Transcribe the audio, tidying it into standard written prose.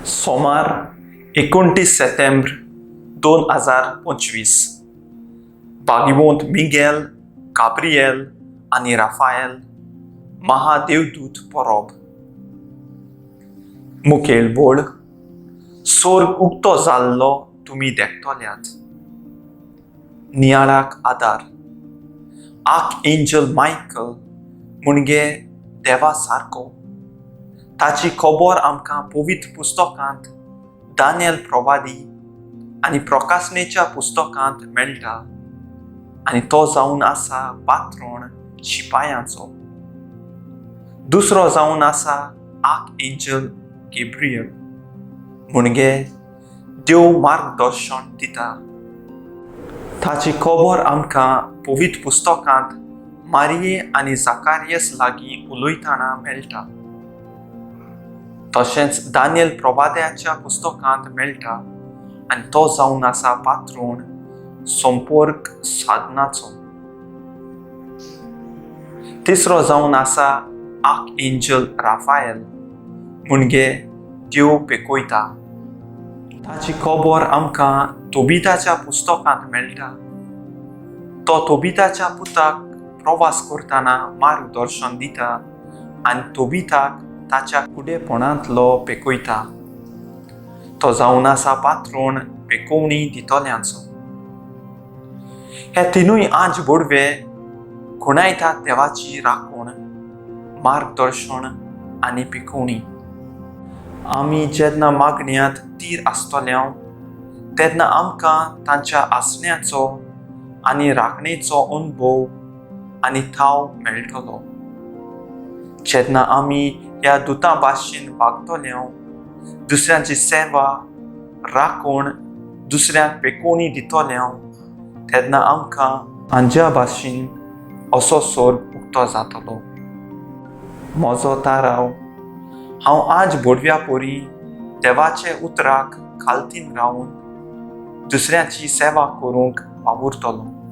सोमार 29 सेतेंब्र 2025. भागिवंत Miguel, Gabriel आनी Rafael महादेवदूत परब. मुखेल बोळ, सोर्ग उक्तो जाल्लो तुमी देखतल्यात. नियाळाक आदार. आर्क एंजल मायकल म्हणजे देवा सारको. ताची खबर आमकां पवित्र पुस्तकांत दानियल प्रवादी आनी प्रकाशनेच्या पुस्तकांत मेळटा आनी तो जावन आसा पात्रोण शिपायांचो. दुसरो जावन आसा आर्क एंजल गेब्रियल म्हणजे देव मार्गदर्शन दिता. ताची खबर आमकां पवित्र पुस्तकांत मारिये आनी जाकारियस लागीं उलयतना मेळटा, तशेंच दानियल प्रवाद्याच्या पुस्तकांत मेळटा आनी तो जावन आसा पात्रोण संपर्क साधनाचो. तिसरो जावन आसा आर्क एंजल राफायल म्हणजे देव पेकयता. ताची खबर आमकां तोबिताच्या पुस्तकांत मेळटा. तो तोबिताच्या पुताक प्रवास करतना मार्गदर्शन दिता आनी तोबिताक ताच्या कुडेपणांतलो पेकयता. तो जावन आसा पात्रोण पेकोवणी दितल्यांचो. हे तिनूय आंज बोडवे खुणायतात देवाची राखण, मार्गदर्शन आनी पिकोवणी. आमी जेन्ना मागण्यांत तीर आसतले तेन्ना आमकां तांच्या आसण्याचो आनी राखणेचो अनुभव आनी थाव मेळटलो. जेन्ना आमी ह्या दुतां भाशेन वागतले, दुसऱ्यांची सेवा, राखण, दुसऱ्यांक पेकोवणी दितले, तेन्ना आमकां हांच्या भाशेन असो सोर्ग उक्तो जातलो. म्हजो ताराव, हांव आज बोडव्या पोरी देवाचे उतराक खालतीन रावन दुसऱ्याची सेवा करूंक वावुरतलो.